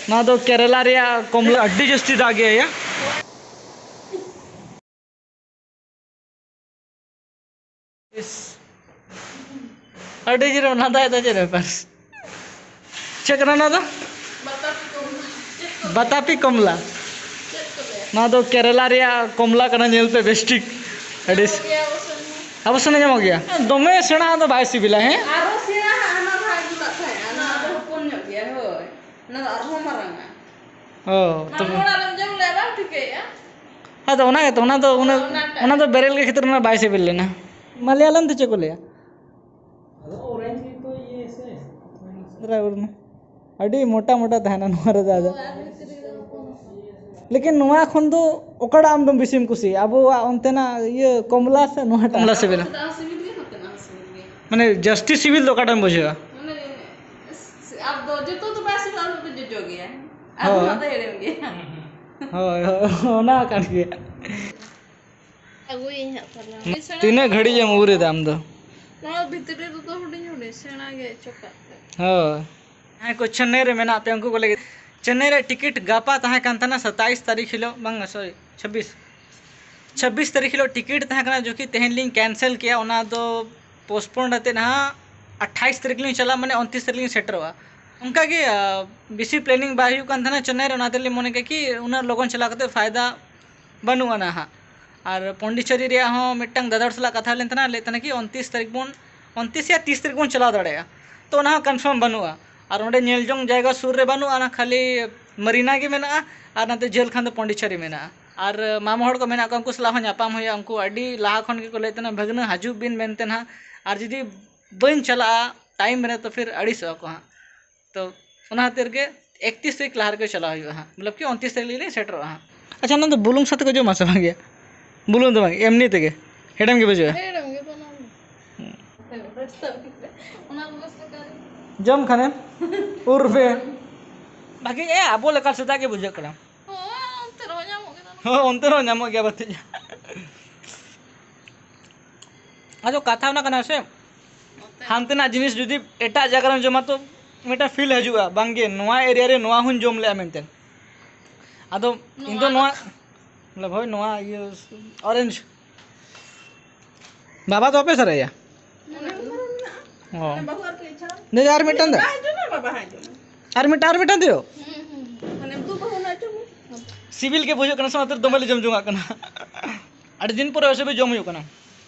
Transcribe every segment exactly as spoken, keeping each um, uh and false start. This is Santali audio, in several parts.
ᱱᱚᱣᱟ ᱫᱚ ᱠᱮᱨᱟᱞᱟ ᱨᱮᱭᱟᱜ ᱠᱚᱢᱞᱟ, ᱟᱹᱰᱤ ᱡᱟᱹᱥᱛᱤ ᱫᱟᱜ ᱜᱮᱭᱟ᱾ ᱤᱥ᱾ ᱟᱹᱰᱤ ᱡᱳᱨᱮ ᱚᱱᱟ ᱫᱟᱜ ᱫᱚ ᱪᱮᱫ ᱵᱮᱯᱟᱨ? ᱪᱮᱫ ᱠᱟᱱᱟ ᱱᱚᱣᱟ ᱫᱚ? ᱵᱟᱛᱟᱯᱤ ᱠᱚᱢᱞᱟ᱾ ᱱᱚᱣᱟ ᱫᱚ ᱠᱮᱨᱟᱞᱟ ᱨᱮᱭᱟᱜ ᱠᱚᱢᱞᱟ ᱠᱟᱱᱟ, ᱧᱮᱞ ᱯᱮ ᱵᱮᱥ ᱴᱷᱤᱠ᱾ ᱟᱹᱰᱤ ᱥ-, ᱟᱵᱚ ᱥᱮᱱ ᱧᱟᱢᱚᱜ ᱜᱮᱭᱟ᱾ ᱫᱚᱢᱮ ᱥᱮᱬᱟ ᱫᱚ ᱵᱟᱭ ᱥᱤᱵᱤᱞᱟ, ᱦᱮᱸ? ᱟᱨᱚ ᱥᱮᱬᱟ ᱦᱟᱸᱜ ᱦᱟᱱᱟ ᱫᱷᱟᱨᱟ ᱟᱹᱜᱩ ᱞᱟᱜ ᱛᱟᱦᱮᱸᱜᱼᱟ, ᱱᱚᱣᱟ ᱫᱚ ᱦᱚᱯᱚᱱ ᱧᱚᱜ ᱜᱮᱭᱟ, ᱦᱳᱭ᱾ ᱚᱱᱟ ᱫᱚ ᱟᱨᱦᱚᱸ ᱢᱟᱨᱟᱝᱟ᱾ ᱚ, ᱛᱚᱵᱮ ᱢᱟᱢᱚ ᱚᱲᱟᱜ ᱨᱮᱢ ᱡᱚᱢ ᱞᱮᱜᱼᱟ, ᱵᱟᱢ ᱴᱷᱤᱠᱟᱹᱭᱮᱫᱼᱟ? ᱟᱫᱚ ᱚᱱᱟ ᱜᱮᱛᱚ, ᱚᱱᱟ ᱫᱚ ᱩᱱᱟᱹᱜ, ᱚᱱᱟᱴᱟᱜ᱾ ᱚᱱᱟ ᱫᱚ ᱵᱮᱨᱮᱞ ᱜᱮ ᱠᱷᱟᱹᱛᱤᱨ ᱚᱱᱟ ᱵᱟᱭ ᱥᱤᱵᱤᱞ ᱞᱮᱱᱟ᱾ ᱢᱟᱞᱭᱟᱞᱚᱢ ᱛᱮ ᱪᱮᱫ ᱠᱚ ᱞᱟᱹᱭᱟ? ᱟᱫᱚ orange ᱜᱮ ᱛᱚ ᱤᱭᱟᱹ ᱥᱮ᱾ ᱫᱨᱟᱵᱚᱲ ᱢᱮ᱾ ᱟᱹᱰᱤ ᱢᱚᱴᱟ ᱢᱚᱴᱟ ᱛᱟᱦᱮᱱᱟ ᱱᱚᱣᱟ ᱨᱮᱫᱚ ᱟᱫᱚ᱾ ᱦᱳᱭ, ᱟᱨ ᱵᱷᱤᱛᱨᱤ ᱨᱮᱫᱚ ᱠᱚᱢ᱾ ᱞᱮᱠᱤᱱ ᱱᱚᱣᱟ ᱠᱷᱚᱱ ᱫᱚ ᱚᱠᱟᱴᱟᱜ ᱟᱢ ᱫᱚᱢ ᱵᱮᱥᱤᱢ ᱠᱩᱥᱤᱭᱟᱜᱼᱟ? ᱟᱵᱚᱣᱟᱜ ᱚᱱᱛᱮᱱᱟᱜ ᱤᱭᱟᱹ ᱠᱚᱢᱞᱟ ᱥᱮ ᱱᱚᱣᱟᱴᱟᱜ? ᱠᱚᱢᱞᱟ ᱥᱤᱵᱤᱞᱟ᱾ ᱱᱚᱛᱮᱱᱟᱜ ᱦᱚᱸ ᱥᱤᱵᱤᱞ ᱜᱮᱭᱟ, ᱱᱚᱛᱮᱱᱟᱜ ᱦᱚᱸ ᱥᱤᱵᱤᱞ ᱜᱮᱭᱟ᱾ ᱢᱟᱱᱮ ᱡᱟᱹᱥᱛᱤ ᱥᱤᱵᱤᱞ ᱫᱚ ᱚᱠᱟᱴᱟᱜ ᱮᱢ ᱵᱩᱡᱷᱟᱹᱣᱟ? ᱢᱟᱱᱮ, ᱟᱫᱚ ᱡᱚᱛᱚ ᱫᱚ ᱵᱟᱭ ᱥᱤᱵᱤᱞᱟ, ᱩᱱᱟᱹᱜ ᱫᱚ ᱡᱚᱡᱚ ᱜᱮᱭᱟ᱾ ᱟᱨ ᱦᱳᱭ᱾ ᱚᱱᱟ ᱫᱚ ᱦᱮᱲᱮᱢ ᱜᱮᱭᱟ᱾ ᱦᱳᱭ, ᱦᱳᱭ, ᱚᱱᱟ ᱠᱟᱱ ᱜᱮᱭᱟ᱾ ᱟᱹᱜᱩᱭᱟᱹᱧ ᱦᱟᱸᱜ ᱛᱟᱦᱞᱮ᱾ ᱛᱤᱱᱟᱹᱜ ᱜᱷᱟᱹᱲᱤᱡ ᱮᱢ ᱩᱨ ᱮᱫᱟ ᱟᱢ ᱫᱚ? ᱱᱚᱣᱟ ᱵᱷᱤᱛᱨᱤ ᱨᱮᱫᱚ ᱦᱩᱰᱤᱧ ᱦᱩᱰᱤᱧ, ᱥᱮᱬᱟ ᱜᱮ ᱪᱚᱠᱟᱜ ᱛᱮ᱾ ᱦᱳᱭ᱾ ᱡᱟᱦᱟᱸᱭ ᱠᱚ ᱪᱮᱱᱱᱟᱭ ᱨᱮ ᱢᱮᱱᱟᱜ ᱯᱮᱭᱟ, ᱩᱱᱠᱩ ᱠᱚ ᱞᱟᱹᱜᱤᱫ, ᱪᱮᱱᱱᱟᱭ ᱨᱮ ᱴᱤᱠᱤᱴ ᱜᱟᱯᱟ ᱛᱟᱦᱮᱸ ᱠᱟᱱ ᱛᱟᱦᱮᱱᱟ, ᱥᱟᱛᱟᱭᱤᱥ ᱛᱟᱹᱨᱤᱠᱷ ᱦᱤᱞᱳᱜ, ᱵᱟᱝ, ᱥᱚᱨᱤ, ᱪᱷᱟᱵᱵᱤᱥ, ᱪᱷᱟᱵᱵᱤᱥ ᱛᱟᱹᱨᱤᱠᱷ ᱦᱤᱞᱳᱜ ᱴᱤᱠᱤᱴ ᱛᱟᱦᱮᱸ ᱠᱟᱱᱟ, ᱡᱚᱠᱤ ᱛᱮᱦᱮᱧ ᱞᱤᱧ ᱠᱮᱱᱥᱮᱞ ᱠᱮᱜᱼᱟ, ᱚᱱᱟ ᱫᱚ ᱯᱳᱥᱴᱯᱳᱱᱰ ᱟᱛᱮᱫ ᱱᱟᱦᱟᱜ ᱟᱴᱷᱟᱭᱤᱥ ᱛᱟᱹᱨᱤᱠᱷ ᱞᱤᱧ ᱪᱟᱞᱟᱜᱼᱟ, ᱢᱟᱱᱮ ᱩᱱᱛᱤᱥ ᱛᱟᱹᱨᱤᱠᱷ ᱞᱤᱧ ᱥᱮᱴᱮᱨᱚᱜᱼᱟ᱾ ᱚᱱᱠᱟᱜᱮ, ᱟ, ᱵᱮᱥᱤ ᱯᱞᱮᱱᱤᱝ ᱵᱟᱭ ᱦᱩᱭᱩᱜ ᱠᱟᱱ ᱛᱟᱦᱮᱱᱟ ᱪᱮᱱᱱᱟᱭ ᱨᱮ, ᱚᱱᱟ ᱛᱮᱞᱤᱧ ᱢᱚᱱᱮ ᱠᱮᱫᱟ ᱠᱤ ᱩᱱᱟᱹᱜ ᱞᱚᱜᱚᱱ ᱪᱟᱞᱟᱣ ᱠᱟᱛᱮ ᱯᱷᱟᱭᱫᱟ ᱵᱟᱹᱱᱩᱜᱼᱟ ᱱᱟᱦᱟᱜ᱾ ᱟᱨ ᱯᱚᱱᱰᱤᱪᱮᱨᱤ ᱨᱮᱭᱟᱜ ᱦᱚᱸ ᱢᱤᱫᱴᱟᱝ ᱫᱟᱫᱟ ᱦᱚᱲ ᱥᱟᱞᱟᱜ ᱠᱟᱛᱷᱟ ᱦᱩᱭ ᱞᱮᱱ ᱛᱟᱦᱮᱱᱟ, ᱞᱟᱹᱭᱮᱫ ᱛᱟᱦᱮᱱᱟ ᱠᱤ ᱩᱱᱛᱤᱥ ᱛᱟᱹᱨᱤᱠᱷ ᱵᱚᱱ, ᱩᱱᱛᱤᱥ ᱭᱟ ᱛᱤᱥ ᱛᱟᱹᱨᱤᱠᱷ ᱵᱚᱱ ᱪᱟᱞᱟᱣ ᱫᱟᱲᱮᱭᱟᱜᱼᱟ᱾ ᱛᱚ ᱚᱱᱟ ᱦᱚᱸ ᱠᱚᱱᱯᱷᱟᱨᱢ ᱵᱟᱹᱱᱩᱜᱼᱟ᱾ ᱟᱨ ᱚᱸᱰᱮ ᱧᱮᱞ ᱡᱚᱝ ᱡᱟᱭᱜᱟ ᱥᱩᱨ ᱨᱮ ᱵᱟᱹᱱᱩᱜᱼᱟ, ᱚᱱᱟ ᱠᱷᱟᱹᱞᱤ ᱢᱟᱨᱤᱱᱟ ᱜᱮ ᱢᱮᱱᱟᱜᱼᱟ, ᱟᱨ ᱱᱚᱛᱮ ᱡᱷᱟᱹᱞ ᱠᱷᱟᱱ ᱫᱚ ᱯᱚᱱᱰᱤᱪᱮᱨᱤ ᱢᱮᱱᱟᱜᱼᱟ᱾ ᱟᱨ ᱢᱟᱢᱚ ᱦᱚᱲ ᱠᱚ ᱢᱮᱱᱟᱜ ᱠᱚᱣᱟ, ᱩᱱᱠᱩ ᱥᱟᱞᱟᱜ ᱦᱚᱸ ᱧᱟᱯᱟᱢ ᱦᱩᱭᱩᱜᱼᱟ᱾ ᱩᱱᱠᱩ ᱟᱹᱰᱤ ᱞᱟᱦᱟ ᱠᱷᱚᱱ ᱜᱮᱠᱚ ᱞᱟᱹᱭᱮᱫ ᱛᱟᱦᱮᱱᱟ, "ᱵᱷᱟᱹᱜᱽᱱᱟᱹ, ᱦᱤᱡᱩᱜ ᱵᱤᱱ" ᱢᱮᱱᱛᱮ ᱱᱟᱦᱟᱜ᱾ ᱟᱨ ᱡᱩᱫᱤ ᱵᱟᱹᱧ ᱪᱟᱞᱟᱜᱼᱟ ᱴᱟᱭᱤᱢ ᱨᱮ, ᱛᱚ ᱯᱷᱤᱨ ᱟᱹᱲᱤᱥᱚᱜᱼᱟ ᱠᱚ ᱦᱟᱸᱜ᱾ ᱛᱚ ᱚᱱᱟ ᱠᱷᱟᱹᱛᱤᱨ ᱜᱮ ᱮᱠᱛᱤᱥ ᱛᱟᱹᱨᱤᱠᱷ ᱞᱟᱦᱟ ᱨᱮᱜᱮ ᱪᱟᱞᱟᱣ ᱦᱩᱭᱩᱜᱼᱟ ᱦᱟᱸᱜ, ᱢᱚᱛᱞᱚᱵ ᱠᱤ ᱩᱱᱛᱤᱥ ᱛᱟᱹᱨᱤᱠᱷ ᱞᱤᱧ ᱥᱮᱴᱮᱨᱚᱜᱼᱟ ᱦᱟᱸᱜ᱾ ᱟᱪᱪᱷᱟ, ᱚᱱᱟ ᱫᱚ ᱵᱩᱞᱩᱝ ᱥᱟᱛᱮ ᱠᱚ ᱡᱚᱢᱟ ᱥᱮ ᱵᱟᱝ ᱜᱮ? ᱵᱩᱞᱩᱝ ᱫᱚ ᱵᱟᱝ, ᱮᱢᱱᱤ ᱛᱮᱜᱮ ᱦᱮᱲᱮᱢ ᱜᱮ ᱵᱩᱡᱷᱟᱹᱜᱼᱟ᱾ ᱦᱮᱲᱮᱢ ᱜᱮ ᱵᱟᱱᱟᱨ᱾ ᱚᱱᱟ ᱫᱚ ᱵᱮᱥ ᱞᱮᱠᱟ ᱨᱮ᱾ ᱡᱚᱢ ᱠᱷᱟᱱᱮᱢ ᱩᱨ ᱯᱮ᱾ ᱵᱷᱟᱜᱮ ᱜᱮ, ᱟᱵᱚ ᱞᱮᱠᱟ ᱥᱮᱫᱟᱜ ᱜᱮ ᱵᱩᱡᱷᱟᱹᱜ ᱠᱟᱱᱟ᱾ ᱦᱳᱭ, ᱚᱱᱛᱮ ᱨᱮᱦᱚᱸ ᱧᱟᱢᱚᱜ ᱜᱮ ᱛᱟᱦᱮᱱᱟ᱾ ᱦᱳᱭ, ᱚᱱᱛᱮ ᱨᱮᱦᱚᱸ ᱧᱟᱢᱚᱜ ᱜᱮᱭᱟ ᱵᱟᱹᱛᱤᱡ᱾ ᱟᱫᱚ ᱠᱟᱛᱷᱟ ᱚᱱᱟ ᱠᱟᱱᱟ ᱥᱮ, ᱚᱱᱛᱮ ᱦᱟᱱᱛᱮᱱᱟᱜ ᱡᱤᱱᱤᱥ ᱡᱩᱫᱤ ᱮᱴᱟᱜ ᱡᱟᱭᱜᱟ ᱨᱮᱢ ᱡᱚᱢᱟ ᱛᱚ ᱢᱤᱫᱴᱟᱝ ᱯᱷᱤᱞ ᱦᱤᱡᱩᱜᱼᱟ, ᱵᱟᱝᱜᱮ ᱱᱚᱣᱟ ᱮᱨᱤᱭᱟ ᱨᱮ ᱱᱚᱣᱟ ᱦᱚᱸᱧ ᱡᱚᱢ ᱞᱮᱜᱼᱟ ᱢᱮᱱᱛᱮ᱾ ᱟᱫᱚ ᱤᱧ ᱫᱚ ᱱᱚᱣᱟ, ᱢᱚᱛᱞᱚᱵ, ᱦᱳᱭ, ᱱᱚᱣᱟ ᱤᱭᱟᱹ ᱚᱨᱮᱧᱡᱽ᱾ ᱵᱟᱵᱟ ᱫᱚ ᱵᱟᱯᱮ ᱥᱟᱨᱟᱭᱟ? ᱚᱱᱮ ᱩᱢᱮᱨ ᱢᱮᱱᱟᱜᱼᱟ᱾ ᱚ᱾ ᱢᱟᱱᱮ ᱵᱟᱹᱦᱩ ᱟᱨᱠᱤ ᱤᱪᱪᱷᱟ᱾ ᱫᱮ, ᱟᱨ ᱢᱤᱫᱴᱟᱝ ᱫᱚ? ᱵᱟᱭ ᱡᱚᱢᱟ, ᱵᱟᱵᱟ ᱦᱚᱸᱭ ᱡᱚᱢᱟ᱾ ᱟᱨ ᱢᱤᱫᱴᱟᱝ, ᱟᱨ ᱢᱤᱫᱴᱟᱝ ᱫᱚᱭᱳ? ᱦᱩᱸ, ᱦᱩᱸ, ᱦᱩᱸ᱾ ᱢᱟᱱᱮ ᱫᱩ ᱵᱟᱹᱦᱩ ᱨᱮᱱᱟᱜ ᱡᱚᱢ᱾ ᱥᱤᱵᱤᱞ ᱜᱮ ᱵᱩᱡᱷᱟᱹᱜ ᱠᱟᱱᱟ ᱥᱮ, ᱚᱱᱟᱛᱮ ᱫᱚᱢᱮ ᱞᱮ ᱡᱚᱢ ᱡᱚᱝᱟᱜ ᱠᱟᱱᱟ᱾ ᱟᱹᱰᱤ ᱫᱤᱱ ᱯᱚᱨᱮ ᱚᱭᱥᱮ ᱵᱷᱤ ᱡᱚᱢ ᱦᱩᱭᱩᱜ ᱠᱟᱱᱟ᱾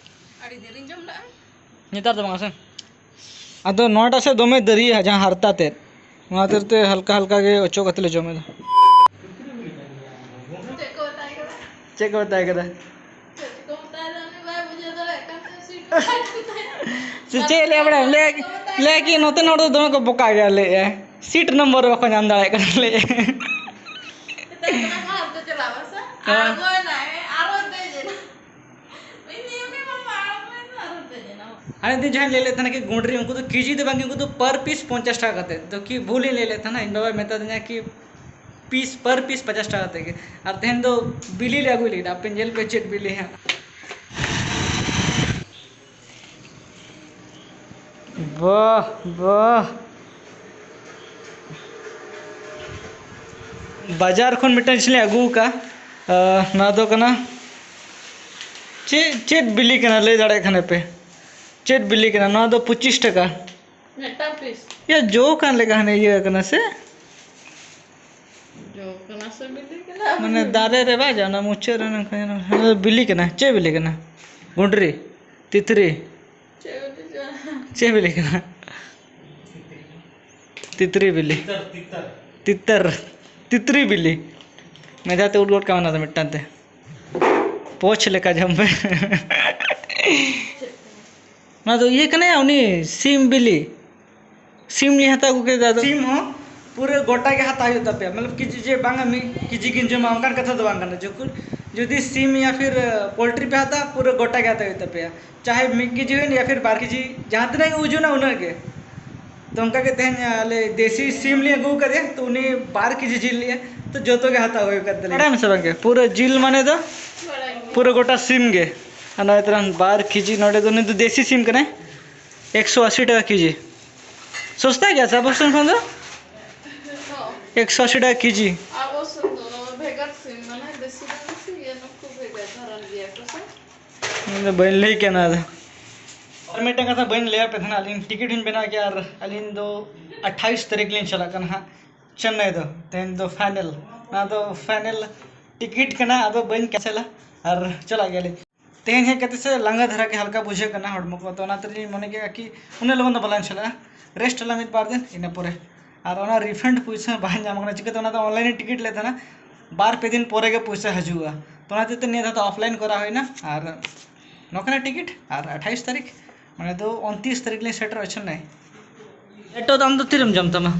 ᱟᱹᱰᱤ ᱫᱤᱱ ᱨᱤᱧ ᱡᱚᱢ ᱞᱟᱜᱼᱟ᱾ ᱱᱮᱛᱟᱨ ᱫᱚ ᱵᱟᱝ ᱥᱮ? ᱟᱫᱚ ᱱᱚᱣᱟᱴᱟᱜ ᱥᱮᱫ ᱫᱚᱢᱮ ᱫᱟᱨᱭᱟ, ᱡᱟᱦᱟᱸ ᱦᱟᱨᱛᱟ ᱛᱮᱫ, ᱚᱱᱟ ᱠᱷᱟᱹᱛᱤᱨ ᱛᱮ ᱦᱟᱞᱠᱟ ᱦᱟᱞᱠᱟ ᱜᱮ ᱚᱪᱚᱜ ᱠᱟᱛᱮ ᱞᱮ ᱡᱚᱢ ᱮᱫᱟ᱾ ᱪᱮᱫ ᱠᱚ ᱢᱮᱛᱟᱭ ᱠᱟᱱᱟ? ᱪᱮᱫ ᱠᱚ ᱢᱮᱛᱟᱭ ᱠᱟᱱᱟ? ᱪᱮᱫ ᱠᱚ ᱢᱮᱛᱟᱭ ᱠᱟᱱᱟ? ᱩᱱᱤ ᱵᱟᱭ ᱵᱩᱡᱷᱟᱹᱣ ᱫᱟᱲᱮᱭᱟᱜ ᱠᱟᱱ ᱛᱟᱦᱮᱸ, ᱥᱤᱴ ᱠᱚ ᱢᱮᱛᱟᱭ ᱠᱟᱱᱟ᱾ ᱥᱮ ᱪᱮᱫ ᱞᱟᱹᱭᱟ ᱵᱟᱲᱟᱭᱟᱢ? ᱞᱟᱹᱭᱟ ᱠᱤ, ᱞᱟᱹᱭᱟ ᱠᱤ ᱱᱚᱛᱮᱱ ᱦᱚᱲ ᱫᱚ ᱫᱚᱢᱮ ᱠᱚ ᱵᱚᱠᱟ ᱜᱮᱭᱟ, ᱞᱟᱹᱭᱮᱫᱼᱟᱭ ᱥᱤᱴ ᱱᱚᱢᱵᱚᱨ ᱵᱟᱠᱚ ᱧᱟᱢ ᱫᱟᱲᱮᱭᱟᱜ ᱠᱟᱱᱟ, ᱞᱟᱹᱭᱮᱫᱼᱟᱭ᱾ ᱢᱮᱛᱟᱭ ᱠᱟᱱᱟ, "ᱦᱟᱛ ᱫᱚ ᱪᱟᱞᱟᱜ ᱢᱮᱥᱮ᱾" ᱦᱮᱸ᱾ ᱟᱬᱜᱚᱭᱮᱱᱟᱭ, ᱟᱨᱚ ᱫᱮᱡ ᱮᱱᱟ᱾ ᱟᱨ ᱢᱤᱫ ᱫᱤᱱ ᱡᱟᱦᱟᱸᱧ ᱞᱟᱹᱭ ᱞᱮᱫ ᱛᱟᱦᱮᱱᱟ ᱠᱤ ᱜᱩᱸᱰᱨᱤ, ᱩᱱᱠᱩ ᱫᱚ ᱠᱮᱡᱤ ᱫᱚ ᱵᱟᱝ, ᱩᱱᱠᱩ ᱫᱚ per piece ᱯᱚᱧᱪᱟᱥ ᱴᱟᱠᱟ ᱠᱟᱛᱮ᱾ ᱛᱚ ᱠᱤ ᱵᱷᱩᱞᱤᱧ ᱞᱟᱹᱭ ᱞᱮᱫ ᱛᱟᱦᱮᱱᱟ, ᱤᱧ ᱵᱟᱵᱟᱭ ᱢᱮᱛᱟ ᱫᱤᱧᱟ ᱠᱤ piece, per piece ᱯᱚᱧᱪᱟᱥ ᱴᱟᱠᱟ ᱠᱟᱛᱮ ᱜᱮ᱾ ᱟᱨ ᱛᱮᱦᱮᱧ ᱫᱚ ᱵᱤᱞᱤ ᱞᱮ ᱟᱹᱜᱩᱭ ᱞᱟᱹᱜᱤᱫ, ᱟᱯᱮ ᱧᱮᱞ ᱯᱮ ᱪᱮᱫ ᱵᱤᱞᱤ ᱦᱟᱸᱜ᱾ ᱵᱟᱦ, ᱵᱟᱦ᱾ ᱵᱟᱡᱟᱨ ᱠᱷᱚᱱ ᱢᱤᱫᱴᱟᱝ ᱡᱤᱱᱤᱥ ᱞᱮ ᱟᱹᱜᱩ ᱟᱠᱟᱫᱼᱟ᱾ ᱟᱸ, ᱱᱚᱣᱟ ᱫᱚ ᱠᱟᱱᱟ, ᱪᱮᱫ, ᱪᱮᱫ ᱵᱤᱞᱤ ᱠᱟᱱᱟ ᱞᱟᱹᱭ ᱫᱟᱲᱮᱭᱟᱜ ᱠᱷᱟᱱ ᱯᱮ? ᱪᱮᱫ ᱵᱤᱞᱤ ᱠᱟᱱᱟ? ᱱᱚᱣᱟ ᱫᱚ ᱯᱚᱸᱪᱤᱥ ᱴᱟᱠᱟ᱾ ᱢᱤᱫᱴᱟᱝ ᱯᱤᱥ᱾ ᱭᱟ, ᱡᱚ ᱠᱟᱱ ᱞᱮᱠᱟ ᱦᱟᱱᱮ ᱤᱭᱟᱹ ᱠᱟᱱᱟ ᱥᱮ? ᱡᱚ ᱠᱟᱱᱟ ᱥᱮ ᱵᱤᱞᱤ ᱠᱟᱱᱟ? ᱢᱟᱱᱮ ᱫᱟᱨᱮ ᱨᱮ ᱵᱟᱭ ᱡᱚ, ᱚᱱᱟ ᱢᱩᱪᱟᱹᱫ ᱨᱮ ᱱᱚᱝᱠᱟ ᱧᱮᱞᱚᱜ ᱠᱟᱱᱟ᱾ ᱵᱤᱞᱤ ᱠᱟᱱᱟ᱾ ᱪᱮᱫ ᱵᱤᱞᱤ ᱠᱟᱱᱟ? ᱜᱩᱸᱰᱨᱤ, ᱛᱤᱛᱨᱤ᱾ ᱪᱮᱫ ᱵᱤᱞᱤ ᱠᱟᱱᱟ? ᱪᱮᱫ ᱵᱤᱞᱤ ᱠᱟᱱᱟ? ᱛᱤᱛᱨᱤ ᱵᱤᱞᱤ᱾ ᱛᱤᱛᱟᱹᱨ, ᱛᱤᱛᱟᱹᱨ᱾ ᱛᱤᱛᱟᱹᱨ᱾ ᱛᱤᱛᱨᱤ ᱵᱤᱞᱤ᱾ ᱢᱮᱫ ᱫᱷᱟᱣ ᱛᱮ ᱩᱰ ᱜᱚᱫ ᱠᱟᱜ ᱢᱮ ᱚᱱᱟ ᱫᱚ ᱢᱤᱫᱴᱟᱝ ᱛᱮ᱾ ᱯᱳᱪᱷ ᱞᱮᱠᱟ ᱡᱚᱢ ᱯᱮ᱾ ᱚᱱᱟ ᱫᱚ ᱤᱭᱟᱹ ᱠᱟᱱᱟᱭᱟ, ᱩᱱᱤ ᱥᱤᱢ ᱵᱤᱞᱤ᱾ ᱥᱤᱢ ᱞᱤᱧ ᱦᱟᱛᱟᱣ ᱟᱹᱜᱩ ᱠᱮᱫᱟ, ᱟᱫᱚ ᱥᱤᱢ ᱦᱚᱸ ᱯᱩᱨᱟᱹ ᱜᱚᱴᱟ ᱜᱮ ᱦᱟᱛᱟᱣ ᱦᱩᱭᱩᱜ ᱛᱟᱯᱮᱭᱟ᱾ ᱢᱚᱛᱞᱚᱵ ᱠᱤ ᱡᱮ ᱵᱟᱝᱟ ᱢᱤᱫ ᱠᱮᱡᱤ ᱜᱤᱧ ᱡᱚᱢᱟ, ᱚᱱᱠᱟᱱ ᱠᱟᱛᱷᱟ ᱫᱚ ᱵᱟᱝ ᱠᱟᱱᱟ᱾ ᱡᱚᱠᱷᱚᱱ ᱡᱩᱫᱤ ᱥᱤᱢ ᱭᱟ ᱯᱷᱤᱨ, ᱟᱸ, ᱯᱳᱞᱴᱨᱤ ᱯᱮ ᱦᱟᱛᱟᱣᱟ, ᱯᱩᱨᱟᱹ ᱜᱚᱴᱟ ᱜᱮ ᱦᱟᱛᱟᱣ ᱦᱩᱭᱩᱜ ᱛᱟᱯᱮᱭᱟ᱾ ᱪᱟᱦᱮ ᱢᱤᱫ ᱠᱮᱡᱤ ᱦᱩᱭᱮᱱ ᱭᱟ ᱯᱷᱤᱨ ᱵᱟᱨ ᱠᱮᱡᱤ, ᱡᱟᱦᱟᱸ ᱛᱤᱱᱟᱹᱜ ᱜᱮ ᱳᱡᱚᱱᱟ ᱩᱱᱟᱹᱜ ᱜᱮ᱾ ᱛᱚ ᱚᱱᱠᱟ ᱜᱮ ᱛᱮᱦᱮᱧ ᱟᱞᱮ ᱫᱮᱥᱤ ᱥᱤᱢ ᱞᱮ ᱟᱹᱜᱩ ᱟᱠᱟᱫᱮᱭᱟ, ᱛᱚ ᱩᱱᱤ ᱵᱟᱨ ᱠᱮᱡᱤ ᱡᱤᱞ ᱞᱮᱜᱼᱟ, ᱛᱚ ᱡᱚᱛᱚ ᱜᱮ ᱦᱟᱛᱟᱣ ᱦᱩᱭ ᱟᱠᱟᱱ ᱛᱟᱞᱮᱭᱟ᱾ ᱵᱟᱲᱟᱭᱟᱢ ᱥᱮ ᱵᱟᱝ ᱜᱮ? ᱯᱩᱨᱟᱹ ᱡᱤᱞ ᱢᱟᱱᱮ ᱫᱚ ᱯᱩᱨᱟᱹ ᱜᱚᱴᱟ ᱥᱤᱢ ᱜᱮ᱾ ᱟᱨ ᱱᱚᱜᱼᱚᱭ ᱛᱟᱞᱟᱝ ᱵᱟᱨ ᱠᱮᱡᱤ, ᱱᱚᱰᱮ ᱫᱚ ᱩᱱᱤ ᱫᱚ ᱫᱮᱥᱤ ᱥᱤᱢ ᱠᱟᱱᱟᱭ, ᱮᱠᱥᱚ ᱟᱥᱤ ᱴᱟᱠᱟ ᱠᱮᱡᱤ᱾ ᱥᱚᱥᱛᱟ ᱜᱮᱭᱟ ᱥᱮ ᱟᱵᱚ ᱥᱮᱱ ᱠᱷᱚᱱ ᱫᱚ? ᱮᱠᱥᱚ ᱟᱥᱤ ᱴᱟᱠᱟ ᱠᱮᱡᱤ᱾ ᱟᱵᱚ ᱥᱮᱱ ᱫᱚ ᱵᱷᱮᱜᱟᱨ ᱥᱤᱢ, ᱢᱟᱱᱮ ᱫᱮᱥᱤ ᱫᱚ ᱫᱮᱥᱤ ᱜᱮᱭᱟ, ᱱᱩᱠᱩ ᱵᱷᱮᱜᱟᱨ ᱫᱷᱟᱨᱟ ᱜᱮᱭᱟ ᱠᱚ ᱥᱮ᱾ ᱤᱧ ᱫᱚ ᱵᱟᱹᱧ ᱞᱟᱹᱭ ᱠᱟᱱᱟ ᱟᱫᱚ᱾ ᱟᱨ ᱢᱤᱫᱴᱟᱝ ᱠᱟᱛᱷᱟ ᱵᱟᱹᱧ ᱞᱟᱹᱭᱟᱯᱮ ᱛᱟᱦᱮᱱᱟ, ᱟᱹᱞᱤᱧ ᱴᱤᱠᱤᱴ ᱦᱚᱸᱧ ᱵᱮᱱᱟᱣ ᱠᱮᱜᱼᱟ ᱟᱨ ᱟᱹᱞᱤᱧ ᱫᱚ ᱟᱴᱷᱟᱭᱤᱥ ᱛᱟᱹᱨᱤᱠᱷ ᱞᱤᱧ ᱪᱟᱞᱟᱜ ᱠᱟᱱᱟ ᱦᱟᱸᱜ ᱪᱮᱱᱱᱟᱭ ᱫᱚ᱾ ᱛᱮᱦᱮᱧ ᱫᱚ ᱯᱷᱟᱭᱱᱮᱞ, ᱚᱱᱟ ᱫᱚ ᱯᱷᱟᱭᱱᱮᱞ ᱴᱤᱠᱤᱴ ᱠᱟᱱᱟ, ᱟᱫᱚ ᱵᱟᱹᱧ ᱠᱮᱱᱥᱮᱞᱟ ᱟᱨ ᱪᱟᱞᱟᱜ ᱜᱮᱭᱟᱞᱤᱧ᱾ ᱛᱮᱦᱮᱧ ᱦᱮᱡ ᱠᱟᱛᱮ ᱥᱮ ᱞᱟᱸᱜᱟ ᱫᱷᱟᱨᱟ ᱜᱮ ᱦᱟᱞᱠᱟ ᱵᱩᱡᱷᱟᱹᱜ ᱠᱟᱱᱟ ᱦᱚᱲᱢᱚ ᱠᱚ, ᱛᱚ ᱚᱱᱟ ᱛᱮᱞᱤᱧ ᱢᱚᱱᱮ ᱠᱮᱜᱼᱟ ᱠᱤ ᱩᱱᱟᱹᱜ ᱞᱚᱜᱚᱱ ᱫᱚ ᱵᱟᱞᱟᱝ ᱪᱟᱞᱟᱜᱼᱟ, ᱨᱮᱥᱴ ᱟᱞᱟᱝ ᱢᱤᱫ ᱵᱟᱨ ᱫᱤᱱ, ᱤᱱᱟᱹ ᱯᱚᱨᱮ᱾ ᱟᱨ ᱚᱱᱟ ᱨᱤᱯᱷᱟᱱᱰ ᱯᱩᱭᱥᱟᱹ ᱵᱟᱝ ᱧᱟᱢ ᱠᱟᱱᱟ, ᱪᱤᱠᱟᱹᱛᱮ ᱚᱱᱟ ᱫᱚ ᱚᱱᱞᱟᱭᱤᱱ ᱨᱮ ᱴᱤᱠᱤᱴ ᱞᱮᱫ ᱛᱟᱦᱮᱱᱟ, ᱵᱟᱨ ᱯᱮ ᱫᱤᱱ ᱯᱚᱨᱮ ᱜᱮ ᱯᱩᱭᱥᱟᱹ ᱦᱤᱡᱩᱜᱼᱟ᱾ ᱛᱚ ᱚᱱᱟ ᱦᱚᱛᱮᱡ ᱛᱮ ᱱᱤᱭᱟᱹ ᱫᱷᱟᱣ ᱫᱚ ᱚᱯᱷᱞᱟᱭᱤᱱ ᱠᱚᱨᱟᱣ ᱦᱩᱭᱱᱟ᱾ ᱟᱨ ᱱᱚᱝᱠᱟᱱᱟᱜ ᱴᱤᱠᱤᱴ ᱟᱨ ᱟᱴᱷᱟᱭᱤᱥ ᱛᱟᱹᱨᱤᱠᱷ, ᱢᱟᱱᱮ ᱫᱚ ᱩᱱᱛᱤᱥ ᱛᱟᱹᱨᱤᱠᱷ ᱞᱤᱧ ᱥᱮᱴᱮᱨᱚᱜᱼᱟ ᱪᱮᱱᱱᱟᱭ᱾ ᱞᱮᱴᱚ ᱫᱚ ᱟᱢ ᱫᱚ ᱛᱤᱨᱮᱢ ᱡᱚᱢ ᱛᱟᱢᱟ?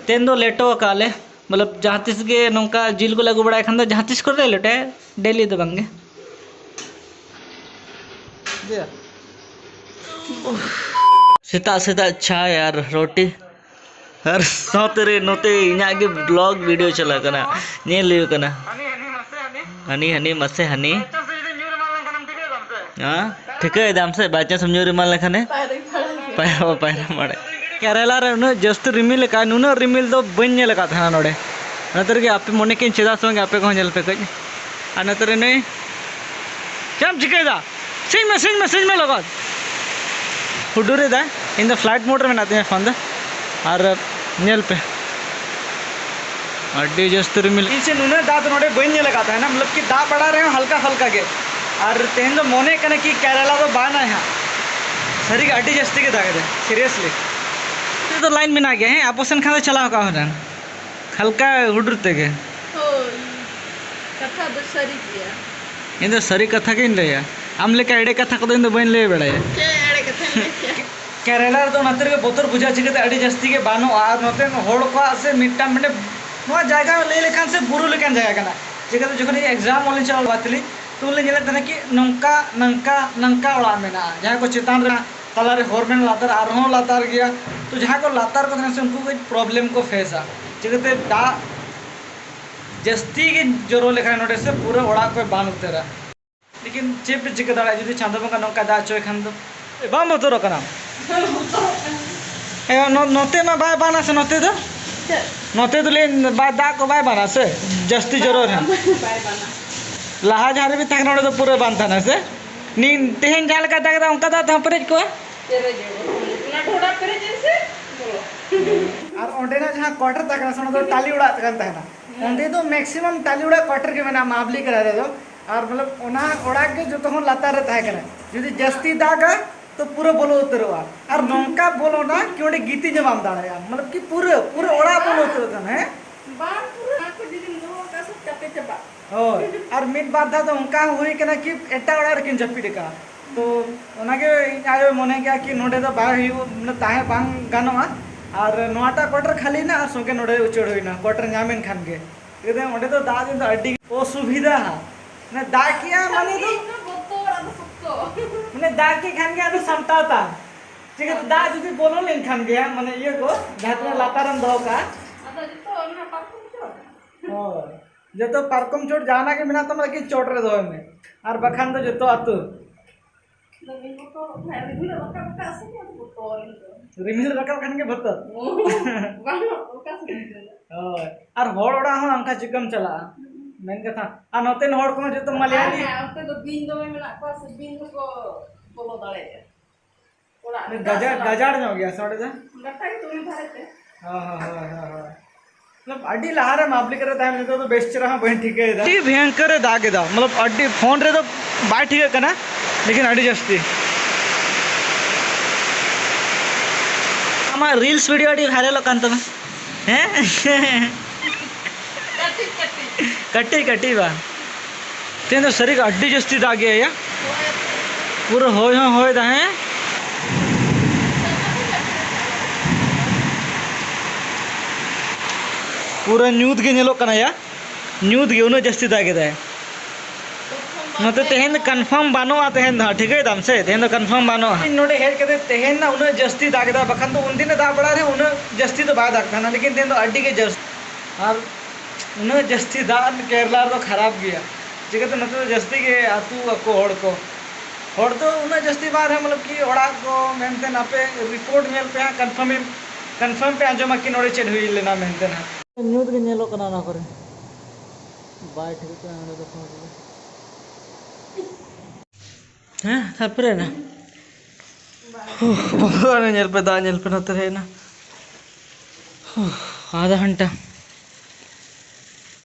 ᱛᱮᱦᱮᱧ ᱫᱚ ᱞᱮᱴᱚ ᱟᱠᱟᱫ ᱞᱮ, ᱢᱚᱛᱞᱚᱵ ᱡᱟᱦᱟᱸ ᱛᱤᱥ ᱜᱮ ᱱᱚᱝᱠᱟ ᱡᱤᱞ ᱠᱚᱞᱮ ᱟᱹᱜᱩ ᱵᱟᱲᱟᱭ ᱠᱷᱟᱱ ᱫᱚ ᱡᱟᱦᱟᱸ ᱛᱤᱥ ᱠᱚᱨᱮ ᱞᱮ ᱞᱮᱴᱚᱭᱟ, ᱰᱮᱞᱤ ᱫᱚ ᱵᱟᱝ ᱜᱮ᱾ ᱥᱮᱛᱟᱜ ᱥᱮᱛᱟᱜ ᱪᱟᱭ ᱟᱨ ᱨᱩᱴᱤ ᱟᱨ ᱥᱟᱶᱛᱮ ᱨᱮ ᱱᱚᱛᱮ ᱤᱧᱟᱹᱜ ᱜᱮ ᱵᱞᱚᱜ ᱵᱷᱤᱰᱤᱭᱳ ᱪᱟᱞᱟᱜ ᱠᱟᱱᱟ, ᱧᱮᱞ ᱦᱩᱭᱩᱜ ᱠᱟᱱᱟ᱾ ᱦᱟᱹᱱᱤ ᱦᱟᱹᱱᱤ ᱢᱟᱥᱮ ᱦᱟᱹᱱᱤ᱾ ᱦᱮᱸ? ᱴᱷᱤᱠᱟᱹᱭ ᱫᱟᱢ ᱥᱮ by chance ᱮᱢ ᱧᱩᱨ ᱮᱢᱟᱱ ᱞᱮᱠᱷᱟᱱᱮ? ᱯᱟᱭᱨᱟ ᱯᱟᱭᱨᱟ ᱢᱟᱲᱮ᱾ ᱠᱮᱨᱟᱞᱟ ᱨᱮ ᱩᱱᱟᱹᱜ ᱡᱟᱹᱥᱛᱤ ᱨᱤᱢᱤᱞ ᱟᱠᱟᱫ, ᱱᱩᱱᱟᱹᱜ ᱨᱤᱢᱤᱞ ᱫᱚ ᱵᱟᱹᱧ ᱧᱮᱞ ᱟᱠᱟᱫ ᱛᱟᱦᱮᱱᱟ ᱱᱚᱰᱮ᱾ ᱚᱱᱟ ᱛᱮᱜᱮ ᱟᱯᱮ ᱢᱚᱱᱮ ᱠᱮᱫ ᱪᱮᱫᱟᱜ ᱥᱮ ᱵᱟᱝ ᱟᱯᱮ ᱠᱚᱦᱚᱸ ᱧᱮᱞ ᱯᱮ ᱠᱟᱹᱡ᱾ ᱟᱨ ᱱᱚᱛᱮ ᱨᱮ ᱱᱩᱭ ᱪᱮᱫ ᱮᱢ ᱪᱤᱠᱟᱹᱭᱮᱫᱟ? ᱥᱤᱧ ᱢᱮ, ᱥᱤᱧ ᱢᱮ, ᱥᱤᱧ ᱢᱮ ᱞᱚᱜᱚᱱ᱾ ᱦᱩᱰᱩᱨ ᱮᱫᱟᱭ᱾ ᱤᱧ ᱫᱚ flight mode ᱨᱮ ᱢᱮᱱᱟᱜ ᱛᱤᱧᱟᱹ ᱯᱷᱳᱱ ᱫᱚ᱾ ᱟᱨ ᱧᱮᱞ ᱯᱮ, ᱟᱹᱰᱤ ᱡᱟᱹᱥᱛᱤ ᱨᱤᱢᱤᱞ᱾ ᱤᱧ ᱥᱮ ᱱᱩᱱᱟᱹᱜ ᱫᱟᱜ ᱫᱚ ᱱᱚᱰᱮ ᱵᱟᱹᱧ ᱧᱮᱞ ᱟᱠᱟᱫ ᱛᱟᱦᱮᱱᱟ, ᱢᱚᱛᱞᱚᱵ ᱠᱤ ᱫᱟᱜ ᱵᱟᱲᱟ ᱨᱮᱦᱚᱸ ᱦᱟᱞᱠᱟ ᱦᱟᱞᱠᱟ ᱜᱮ᱾ ᱟᱨ ᱛᱮᱦᱮᱧ ᱫᱚ ᱢᱚᱱᱮᱜ ᱠᱟᱱᱟ ᱠᱤ ᱠᱮᱨᱟᱞᱟ ᱫᱚ ᱵᱟᱱᱟᱭ ᱦᱟᱸᱜ᱾ ᱥᱟᱹᱨᱤᱜᱮ ᱟᱹᱰᱤ ᱡᱟᱹᱥᱛᱤ ᱜᱮ ᱫᱟᱜ ᱮᱫᱟᱭ, seriously᱾ ᱱᱚᱛᱮ ᱫᱚ line ᱢᱮᱱᱟᱜ ᱜᱮᱭᱟ, ᱦᱮᱸ, ᱟᱵᱚ ᱥᱮᱱ ᱠᱷᱟᱱ ᱫᱚ ᱪᱟᱞᱟᱣ ᱠᱚᱜᱼᱟ ᱦᱩᱱᱟᱹᱝ᱾ ᱦᱟᱞᱠᱟ ᱦᱩᱰᱩᱨ ᱛᱮᱜᱮ᱾ ᱦᱳᱭ, ᱠᱟᱛᱷᱟ ᱫᱚ ᱥᱟᱹᱨᱤ ᱜᱮᱭᱟ᱾ ᱤᱧ ᱫᱚ ᱥᱟᱹᱨᱤ ᱠᱟᱛᱷᱟ ᱜᱤᱧ ᱞᱟᱹᱭᱟ, ᱟᱢ ᱞᱮᱠᱟ ᱮᱲᱮ ᱠᱟᱛᱷᱟ ᱠᱚᱫᱚ ᱤᱧ ᱫᱚ ᱵᱟᱹᱧ ᱞᱟᱹᱭ ᱵᱟᱲᱟᱭᱟ᱾ ᱪᱮᱫ ᱮᱲᱮ ᱠᱟᱛᱷᱟᱧ ᱞᱟᱹᱭ ᱠᱮᱭᱟ? ᱠᱮᱨᱟᱞᱟ ᱨᱮᱫᱚ ᱚᱱᱟ ᱛᱮᱜᱮ ᱵᱚᱛᱚᱨ ᱵᱩᱡᱷᱟᱹᱜᱼᱟ, ᱪᱤᱠᱟᱹᱛᱮ ᱟᱹᱰᱤ ᱡᱟᱹᱥᱛᱤ ᱜᱮ ᱵᱟᱹᱱᱩᱜᱼᱟ᱾ ᱟᱨ ᱱᱚᱛᱮ ᱦᱚᱲ ᱠᱚᱣᱟᱜ ᱥᱮ ᱢᱤᱫᱴᱟᱝ ᱢᱟᱱᱮ ᱱᱚᱣᱟ ᱡᱟᱭᱜᱟ ᱞᱟᱹᱭ ᱞᱮᱠᱷᱟᱱ ᱥᱮ ᱵᱩᱨᱩ ᱞᱮᱠᱟᱱ ᱡᱟᱭᱜᱟ ᱠᱟᱱᱟ᱾ ᱪᱤᱠᱟᱹᱛᱮ ᱡᱚᱠᱷᱚᱱ ᱤᱧ exam ᱚᱞᱤᱧ ᱪᱟᱞᱟᱣ ᱞᱮᱱᱟ ᱛᱟᱹᱞᱤᱧ, ᱛᱚ ᱩᱱᱞᱮ ᱧᱮᱞᱮᱫ ᱛᱟᱦᱮᱱᱟ ᱠᱤ ᱱᱚᱝᱠᱟ ᱱᱚᱝᱠᱟ ᱱᱚᱝᱠᱟ ᱚᱲᱟᱜ ᱢᱮᱱᱟᱜᱼᱟ, ᱡᱟᱦᱟᱸ ᱠᱚ ᱪᱮᱛᱟᱱ ᱨᱮ ᱛᱟᱞᱟᱨᱮ ᱦᱚᱨ ᱢᱮᱱᱟᱜᱼᱟ, ᱞᱟᱛᱟᱨ ᱟᱨᱦᱚᱸ ᱞᱟᱛᱟᱨ ᱜᱮᱭᱟ᱾ ᱛᱚ ᱡᱟᱦᱟᱸᱭ ᱠᱚ ᱞᱟᱛᱟᱨ ᱠᱚ ᱛᱟᱦᱮᱱᱟ ᱥᱮ ᱩᱱᱠᱩ ᱠᱟᱹᱡ problem ᱠᱚ ᱯᱷᱮᱥᱟ, ᱪᱤᱠᱟᱹᱛᱮ ᱫᱟᱜ ᱡᱟᱹᱥᱛᱤ ᱜᱮ ᱡᱚᱨᱚ ᱞᱮᱠᱷᱟᱱ ᱱᱚᱰᱮ ᱥᱮ ᱯᱩᱨᱟᱹ ᱚᱲᱟᱜ ᱠᱚᱭ ᱵᱟᱱ ᱩᱛᱟᱹᱨᱟ᱾ ᱞᱮᱠᱤᱱ ᱪᱮᱫ ᱯᱮ ᱪᱤᱠᱟᱹ ᱫᱟᱲᱮᱭᱟᱜᱼᱟ ᱡᱩᱫᱤ ᱪᱟᱸᱫᱳ ᱵᱚᱸᱜᱟ ᱱᱚᱝᱠᱟ ᱫᱟᱜ ᱦᱚᱪᱚᱭ ᱠᱷᱟᱱ ᱫᱚ? ᱵᱟᱢ ᱵᱚᱛᱚᱨᱚᱜ ᱠᱟᱱᱟ? ᱮ, ᱱᱚ-, ᱱᱚᱛᱮ ᱢᱟ ᱵᱟᱭ ᱵᱟᱱᱟ ᱥᱮ, ᱱᱚᱛᱮ ᱫᱚ? ᱪᱮᱫ? ᱱᱚᱛᱮ ᱫᱚ ᱞᱟᱹᱭ ᱵᱟ-, ᱫᱟᱜ ᱠᱚ ᱵᱟᱭ ᱵᱟᱱᱟ ᱥᱮ? ᱡᱟᱹᱥᱛᱤ ᱡᱚᱨᱚ ᱨᱮᱦᱚᱸ᱾ ᱵᱟᱭ ᱵᱟᱱᱟ᱾ ᱞᱟᱦᱟ ᱡᱟᱦᱟᱸ ᱨᱮᱵᱤᱱ ᱛᱟᱦᱮᱸ ᱠᱟᱱᱟ, ᱚᱸᱰᱮ ᱫᱚ ᱯᱩᱨᱟᱹ ᱵᱟᱝ ᱛᱟᱦᱮᱱᱟ ᱥᱮ? ᱱᱤ-, ᱛᱮᱦᱮᱧ ᱡᱟᱦᱟᱸ ᱞᱮᱠᱟ ᱫᱟᱜ ᱮᱫᱟ, ᱚᱱᱠᱟ ᱫᱟᱜ ᱛᱮᱦᱚᱸ ᱯᱮᱨᱮᱡ ᱠᱚᱜᱼᱟ? ᱯᱮᱨᱮᱡᱚᱜᱼᱟ᱾ ᱚᱱᱟ ᱰᱷᱚᱲᱟ ᱯᱮᱨᱮᱡ ᱮᱱ ᱥᱮ ᱵᱚᱞᱚ᱾ ᱟᱨ ᱚᱸᱰᱮᱱᱟᱜ ᱡᱟᱦᱟᱸ quarter ᱛᱟᱦᱮᱸ ᱠᱟᱱᱟ ᱥᱮ, ᱚᱱᱟ ᱫᱚ ᱴᱟᱹᱞᱤ ᱚᱲᱟᱜ ᱛᱟᱦᱮᱸ ᱠᱟᱱ ᱛᱟᱦᱮᱱᱟ᱾ ᱦᱮᱸ᱾ ᱚᱸᱰᱮ ᱫᱚ maximum ᱴᱟᱹᱞᱤ ᱚᱲᱟᱜ quarter ᱜᱮ ᱢᱮᱱᱟᱜᱼᱟ, ᱢᱟᱵᱞᱤ ᱠᱟᱨᱟ ᱨᱮᱫᱚ᱾ ᱟᱨ ᱢᱚᱛᱞᱚᱵ ᱚᱱᱟ ᱚᱲᱟᱜ ᱜᱮ ᱡᱚᱛᱚ ᱠᱷᱚᱱ ᱞᱟᱛᱟᱨ ᱨᱮ ᱛᱟᱦᱮᱸ ᱠᱟᱱᱟ᱾ ᱡᱩᱫᱤ ᱡᱟᱹᱥᱛᱤ ᱫᱟᱜᱟ, ᱛᱚ ᱯᱩᱨᱟᱹ ᱵᱚᱞᱚ ᱩᱛᱟᱹᱨᱚᱜᱼᱟ᱾ ᱟᱨ ᱱᱚᱝᱠᱟ ᱵᱚᱞᱚᱱᱟ ᱠᱤ ᱚᱸᱰᱮ ᱜᱤᱛᱤᱡ ᱦᱚᱸ ᱵᱟᱢ ᱫᱟᱲᱮᱭᱟᱜᱼᱟ, ᱢᱚᱛᱞᱚᱵ ᱠᱤ ᱯᱩᱨᱟᱹ, ᱯᱩᱨᱟᱹ ᱚᱲᱟᱜ ᱵᱚᱞᱚ ᱩᱛᱟᱹᱨᱚᱜ ᱠᱟᱱᱟ, ᱦᱮᱸ? ᱵᱟᱝ, ᱯᱩᱨᱟᱹ ᱚᱱᱟ ᱠᱚ ᱡᱩᱫᱤᱢ ᱫᱚᱦᱚ ᱠᱟᱜᱼᱟ ᱥᱮ, ᱪᱟᱯᱮ ᱪᱟᱵᱟᱜ᱾ ᱦᱳᱭ, ᱟᱨ ᱢᱤᱫ ᱵᱟᱨ ᱫᱷᱟᱣ ᱫᱚ ᱚᱱᱠᱟ ᱦᱚᱸ ᱦᱩᱭ ᱠᱟᱱᱟ ᱠᱤ ᱮᱴᱟᱜ ᱚᱲᱟᱜ ᱨᱮᱠᱤᱱ ᱡᱟᱹᱯᱤᱫ ᱟᱠᱟᱫᱼᱟ᱾ ᱛᱚ ᱚᱱᱟᱜᱮ ᱤᱧ ᱟᱭᱳᱭ ᱢᱚᱱᱮ ᱠᱮᱜᱼᱟ ᱠᱤ ᱱᱚᱸᱰᱮ ᱫᱚ ᱵᱟᱭ ᱦᱩᱭᱩᱜ, ᱢᱟᱱᱮ ᱛᱟᱦᱮᱸ ᱵᱟᱝ ᱜᱟᱱᱚᱜᱼᱟ, ᱟᱨ ᱱᱚᱣᱟᱴᱟᱜ quarter ᱠᱷᱟᱹᱞᱤᱭᱮᱱᱟ ᱟᱨ ᱥᱚᱸᱜᱮ ᱱᱚᱸᱰᱮ ᱩᱪᱟᱹᱲ ᱦᱩᱭᱱᱟ, quarter ᱧᱟᱢᱮᱱ ᱠᱷᱟᱱ ᱜᱮ᱾ ᱪᱤᱠᱟᱹᱛᱮ ᱚᱸᱰᱮ ᱫᱚ ᱫᱟᱜ ᱫᱤᱱ ᱫᱚ ᱟᱹᱰᱤ ᱚᱥᱩᱵᱤᱫᱷᱟ᱾ ᱢᱟᱱᱮ ᱫᱟᱜ ᱠᱮᱜᱼᱟ ᱢᱟᱱᱮ ᱫᱚ, ᱤᱧ ᱫᱚ ᱵᱚᱛᱚᱨ, ᱟᱫᱚ ᱥᱚᱠᱛᱚ᱾ ᱢᱟᱱᱮ ᱫᱟᱜ ᱠᱮᱜ ᱠᱷᱟᱱ ᱜᱮ ᱟᱫᱚ ᱥᱟᱢᱴᱟᱣ ᱛᱟᱢ᱾ ᱪᱤᱠᱟᱹᱛᱮ ᱫᱟᱜ ᱡᱩᱫᱤ ᱵᱚᱞᱚ ᱞᱮᱱᱠᱷᱟᱱ ᱜᱮ, ᱢᱟᱱᱮ ᱤᱭᱟᱹ ᱠᱚ, ᱡᱟᱦᱟᱸ ᱛᱤᱱᱟᱹᱜ ᱞᱟᱛᱟᱨᱮᱢ ᱫᱚᱦᱚ ᱠᱟᱜᱼᱟ᱾ ᱟᱫᱚ ᱡᱚᱛᱚ ᱚᱱᱟ ᱯᱟᱨᱠᱚᱢ ᱪᱚᱴ᱾ ᱦᱳᱭ᱾ ᱡᱚᱛᱚ ᱯᱟᱨᱠᱚᱢ ᱪᱚᱴ ᱡᱟᱦᱟᱱᱟᱜ ᱜᱮ ᱢᱮᱱᱟᱜ ᱛᱟᱢᱟ, ᱮᱠᱤ ᱪᱚᱴ ᱨᱮ ᱫᱚᱦᱚᱭ ᱢᱮ᱾ ᱟᱨ ᱵᱟᱠᱷᱟᱱ ᱫᱚ ᱡᱚᱛᱚ ᱟᱹᱛᱩ᱾ ᱫᱚᱢᱮᱧ ᱵᱚᱛᱚᱨᱚᱜ ᱛᱟᱦᱮᱸᱫ, ᱨᱤᱢᱤᱞ ᱮ ᱨᱟᱠᱟᱵ ᱟᱠᱟᱫ ᱥᱮ ᱪᱮᱫ, ᱟᱫᱚ ᱵᱚᱛᱚᱨ ᱤᱧ ᱫᱚ᱾ ᱨᱤᱢᱤᱞ ᱨᱟᱠᱟᱵ ᱠᱷᱟᱱ ᱜᱮ ᱵᱚᱛᱚᱨ? ᱵᱟᱝ, ᱚᱠᱟ ᱥᱮᱫ ᱨᱤᱢᱤᱞ? ᱦᱳᱭ, ᱟᱨ ᱦᱚᱲ ᱚᱲᱟᱜ ᱦᱚᱸ ᱚᱱᱠᱟ ᱪᱤᱠᱟᱹᱢ ᱪᱟᱞᱟᱜᱼᱟ? ᱦᱩᱸ᱾ ᱢᱮᱱ ᱠᱟᱛᱷᱟ, ᱟᱨ ᱱᱚᱛᱮᱱ ᱦᱚᱲ ᱠᱚᱦᱚᱸ ᱡᱚᱛᱚ ᱢᱟᱞᱮᱭᱟᱞᱤ᱾ ᱵᱟᱝᱟ, ᱚᱱᱛᱮ ᱫᱚ ᱵᱤᱧ ᱫᱚᱢᱮ ᱢᱮᱱᱟᱜ ᱠᱚᱣᱟ ᱥᱮ, ᱵᱤᱧ ᱦᱚᱸᱠᱚ ᱵᱚᱞᱚ ᱫᱟᱲᱮᱭᱟᱜᱼᱟ᱾ ᱚᱲᱟᱜ ᱨᱮ ᱜᱟᱡᱟᱲ, ᱪᱟᱞᱟᱜ ᱜᱟᱡᱟᱲ ᱧᱚᱜ ᱜᱮᱭᱟ ᱥᱮ ᱚᱸᱰᱮ ᱫᱚ? ᱜᱟᱴᱟ ᱜᱮ ᱫᱚᱢᱮ ᱫᱷᱟᱨᱮ ᱛᱮ᱾ ᱦᱳᱭ, ᱦᱳᱭ, ᱦᱳᱭ, ᱦᱳᱭ, ᱦᱳᱭ᱾ ᱢᱚᱛᱞᱚᱵ, ᱟᱹᱰᱤ ᱞᱟᱦᱟᱨᱮ ᱢᱟᱯᱞᱤ ᱠᱟᱛᱮ ᱛᱟᱦᱮᱱ, ᱱᱤᱛᱚᱜ ᱫᱚ ᱵᱮᱥ ᱪᱮᱦᱨᱟ ᱦᱚᱸ ᱵᱟᱹᱧ ᱴᱷᱤᱠᱟᱹᱭᱮᱫᱟ᱾ ᱟᱹᱰᱤ ᱵᱷᱚᱭᱚᱝᱠᱚᱨᱮ ᱫᱟᱜ ᱮᱫᱟ, ᱢᱚᱛᱞᱚᱵ, ᱟᱹᱰᱤ ᱯᱷᱳᱱ ᱨᱮᱫᱚ ᱵᱟᱭ ᱴᱷᱤᱠᱟᱹᱜ ᱠᱟᱱᱟ, ᱞᱮᱠᱤᱱ ᱟᱹᱰᱤ ᱡᱟᱹᱥᱛᱤ᱾ ᱟᱢᱟᱜ reels video ᱟᱹᱰᱤ ᱵᱷᱟᱭᱨᱟᱞᱚᱜ ᱠᱟᱱ ᱛᱟᱢᱟ᱾ ᱦᱮᱸ? ᱠᱟᱹᱴᱤᱡ, ᱠᱟᱹᱴᱤᱡ᱾ ᱠᱟᱹᱴᱤᱡ, ᱠᱟᱹᱴᱤᱡ ᱵᱟᱝ᱾ ᱛᱮᱦᱮᱧ ᱫᱚ ᱥᱟᱹᱨᱤ ᱜᱮ ᱟᱹᱰᱤ ᱡᱟᱹᱥᱛᱤ ᱫᱟᱜ ᱜᱮᱭᱟ ᱭᱟ᱾ ᱯᱩᱨᱟᱹ ᱦᱚᱭ ᱦᱚᱸ ᱦᱚᱭ ᱫᱟ, ᱦᱮᱸ? ᱯᱩᱨᱟᱹ ᱧᱩᱛ ᱜᱮ ᱧᱮᱞᱚᱜ ᱠᱟᱱᱟ ᱭᱟ, ᱧᱩᱛ ᱜᱮ, ᱩᱱᱟᱹᱜ ᱡᱟᱹᱥᱛᱤ ᱫᱟᱜ ᱮᱫᱟᱭ᱾ ᱱᱚᱛᱮ ᱛᱮᱦᱮᱧ ᱫᱚ confirm ᱵᱟᱹᱱᱩᱜᱼᱟ, ᱛᱮᱦᱮᱧ ᱫᱚ ᱦᱟᱸᱜ, ᱴᱷᱤᱠᱟᱹᱭ ᱫᱟᱢ ᱥᱮ, ᱛᱮᱦᱮᱧ ᱫᱚ confirm ᱵᱟᱹᱱᱩᱜᱼᱟ᱾ ᱤᱧ ᱱᱚᱰᱮ ᱦᱮᱡ ᱠᱟᱛᱮ ᱛᱮᱦᱮᱧ ᱱᱟ ᱩᱱᱟᱹᱜ ᱡᱟᱹᱥᱛᱤ ᱫᱟᱜ ᱮᱫᱟ, ᱵᱟᱠᱷᱟᱱ ᱫᱚ ᱩᱱᱫᱤᱱ ᱮ ᱫᱟᱜ ᱵᱟᱲᱟᱭ ᱨᱮᱦᱚᱸ ᱩᱱᱟᱹᱜ ᱡᱟᱹᱥᱛᱤ ᱫᱚ ᱵᱟᱭ ᱫᱟᱜ ᱛᱟᱦᱮᱱᱟ, ᱞᱮᱠᱤᱱ ᱛᱮᱦᱮᱧ ᱫᱚ ᱟᱹᱰᱤ ᱜᱮ ᱡᱟᱹᱥᱛᱤ᱾ ᱟᱨ ᱩᱱᱟᱹᱜ ᱡᱟᱹᱥᱛᱤ ᱫᱟᱜ ᱠᱮᱨᱞᱟ ᱨᱮᱫᱚ ᱠᱷᱟᱨᱟᱯ ᱜᱮᱭᱟ, ᱪᱤᱠᱟᱹᱛᱮ ᱱᱚᱛᱮ ᱫᱚ ᱡᱟᱹᱥᱛᱤ ᱜᱮ ᱟᱹᱛᱩ ᱟᱠᱚ ᱦᱚᱲ ᱠᱚ᱾ ᱦᱚᱲ ᱫᱚ ᱩᱱᱟᱹᱜ ᱡᱟᱹᱥᱛᱤ ᱵᱟᱝ ᱨᱮᱦᱚᱸ, ᱢᱚᱛᱞᱚᱵ ᱠᱤ ᱚᱲᱟᱜ ᱠᱚ ᱢᱮᱱᱛᱮ ᱟᱯᱮ ᱨᱤᱯᱳᱨᱴ ᱧᱮᱞ ᱯᱮ ᱦᱟᱸᱜ, ᱠᱚᱱᱯᱷᱟᱨᱢ ᱠᱚᱱᱯᱷᱟᱨᱢ ᱯᱮ ᱟᱸᱡᱚᱢᱟ ᱠᱤ ᱱᱚᱰᱮ ᱪᱮᱫ ᱦᱩᱭ ᱞᱮᱱᱟ ᱢᱮᱱᱛᱮ ᱦᱟᱸᱜ᱾ ᱧᱩᱛ ᱜᱮ ᱧᱮᱞᱚᱜ ᱠᱟᱱᱟ ᱚᱱᱟ ᱠᱚᱨᱮ᱾ ᱵᱟᱭ ᱴᱷᱤᱠᱟᱹᱜ ᱠᱟᱱᱟ ᱱᱚᱰᱮ ᱫᱚ ᱯᱷᱳᱱ ᱨᱮ᱾ ᱦᱮᱸ, ᱛᱟᱨᱯᱚᱨᱮ ᱱᱟ᱾ ᱦᱩ, ᱵᱚᱛᱚᱨ ᱧᱮᱞ ᱯᱮ, ᱫᱟᱜ ᱧᱮᱞ ᱯᱮ, ᱱᱚᱛᱮ ᱨᱮ ᱦᱮᱡ ᱮᱱᱟ᱾ ᱦᱩ, ᱟᱫᱷᱟ ᱜᱷᱚᱱᱴᱟ᱾